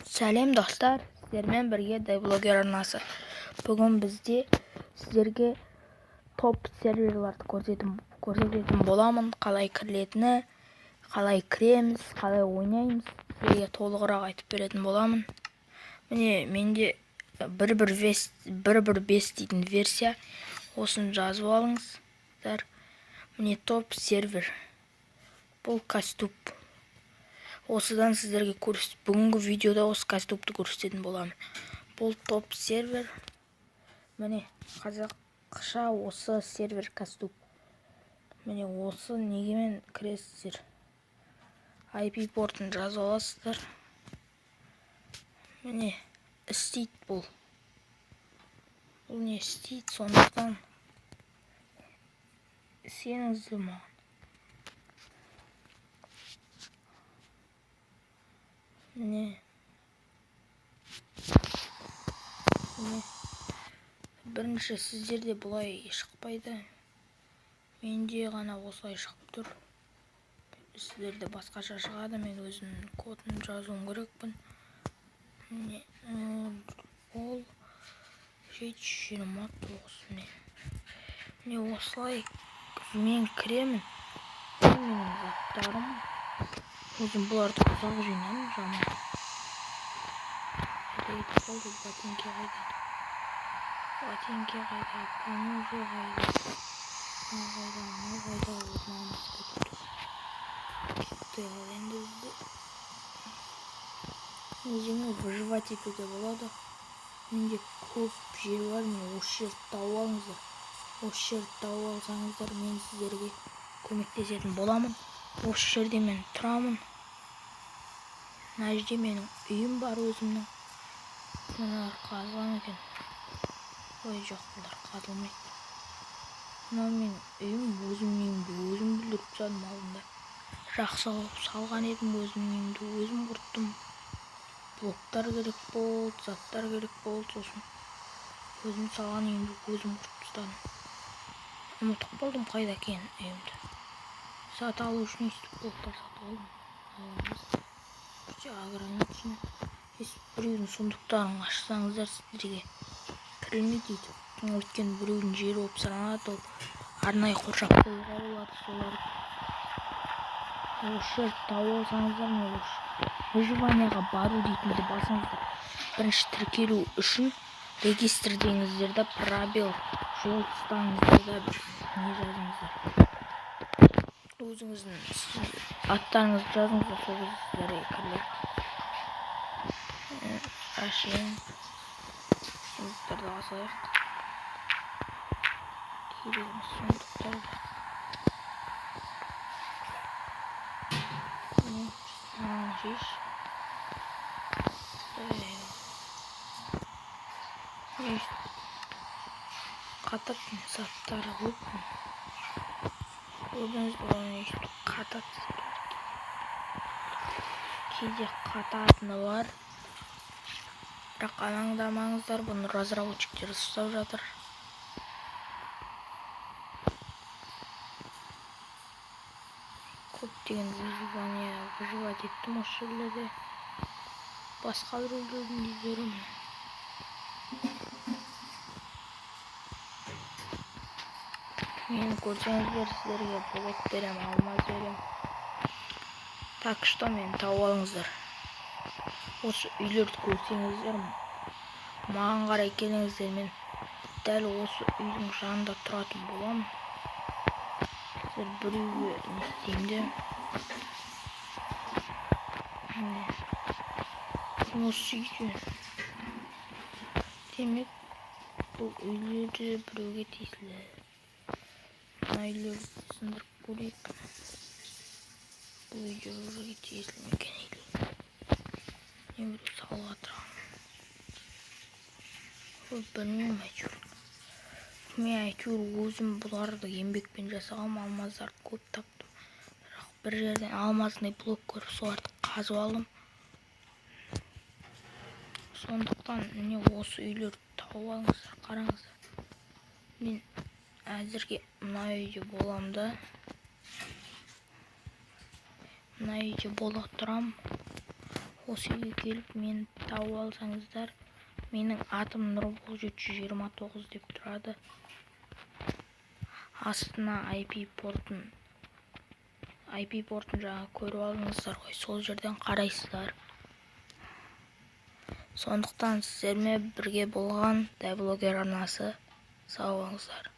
Сәлем достар, сіздермен бірге Дайблогер арнасы. Бүгін бізде сіздерге топ серверларды көрсететін боламын. Қалай кірілетіні, қалай кіреміз, қалай ойнаймыз, сіздерге толығырақ айтып беретін боламын. Міне менде 1.1.5 дейтін версия. Осыны жазып алыңыздар. Міне топ сервер. Бұл костюм. Осыдан сіздерге бүгінгі видеода осы костюмді көрсететін боламын. Бұл топ сервер. Міне қазақша осы сервер костюм. Міне осы негемен кіресіздер. IP портын жазып аласыздар. Міне істейді бұл. Бұл не істейді, сондықтан сеніңіздер маған. Міне. Міне. Бірінші сіздерде бұлай шықпайды. Менде ғана осылай шығып тұр. Сіздерде басқаша шығады. Мен өзім кодын жазуым керекпін. Міне, ол 729. Міне. Міне осылай мен кіремін. Менің заттарым. Өзім бұларды ұзақ жинадым, жаман. Рейд болды, ботинке қайда? Ботинке қайда? Понужи қайда? Мынау қайда? Мынау қайда? Мынау кетті. Кетті, ал енді бізде өзіңе выживать етуге болады. Менде көп жер бар, міне осы жерді тауып алыңыздар. Осы жерді тауып алсаңыздар, мен сіздерге көмектесетін боламын. Осы жерде мен тұрамын. Мына жерде менің үйім бар өзімнің. Мыналар қазылған екен. Ой, жоқ, бұлар қазылмайды. Мынау менің үйім, өзімнің үйімді өзім бүлдіріп тастадым алдында. Жақсы қылып салған едім, өзімнің үйімді өзім құрттым. Блоктар керек болды, заттар керек болды, сосын өзім салған үйімді өзім құртып тастадым. Ұмытып қалдым қайда екенін үйімді. Сат алу үшін өйстіп блоктар сатып алдым. Аламыз. Өте ограничен. Өйстіп біреудің сундуктарын ашсаңыздар сіздерге кірілмейді өйтіп. Өйткені біреудің жері болып саналады, ол арнайы қоршап қоюға болады соларды. Осы жерді тауып алсаңыздар, міне осы выживанияға бару дейтінді басыңыздар. Бірінші тіркелу үшін регистр деңіздер де, пробел жол ұстаңыздар да, не жазыңыздар. Өзіңіздің аттарыңызды жазыңыздар, сол кезде сіздерге кіріледі. Әшейін сундуктарды алсайық. Керек емес сундуктарды. Жеш. Қатат заттары көп. Көрдіңіз бе, оны өйстіп қатат заттар. Кейде қататыны бар. Бірақ алаңдамаңыздар, бұны разработчиктер ұстап жатыр. Көптеген выживание, выживать еттім осы жерлерде. Басқа біреулердің үйлері міне. Мені көрсеңіздер, сіздерге блок берем, алмаз берем. Так что мені тауып алыңыздар. Осы үйлерді көрсеңіздер, маған қарай келіңіздер. Мен дәл осы үйдің жанында тұратын боламын. Сіздер бір үйге не істеймін де. Міне. Осы үйде. Демек, бұл үйлер де біреуге тиесілі. Мына үйлерді сындырып көрейік. Бұл үйде біреуге тиесілі ме екен или не біреу салып жатырған. Ой, білмеймін әйтеуір. Мен әйтеуір өзім бұларды еңбекпен жасағам, алмаздарды көп таптым. Бірақ бір жерден алмазный блок көріп, соларды қазып алдым. Сондықтан міне осы үйлерді тауып алыңыздар, қараңыздар. Мен әзірге мына үйде болам да. Мына үйде бола тұрам. Осы үйге келіп, мені тауып алсаңыздар, менің атым Нұрбол 729 деп тұрады. Астына IP портын жаңа көріп алдыңыздар ғой, сол жерден қарайсыздар. Сондықтан сіздермен бірге болған Дәблогер арнасы. Сау болыңыздар.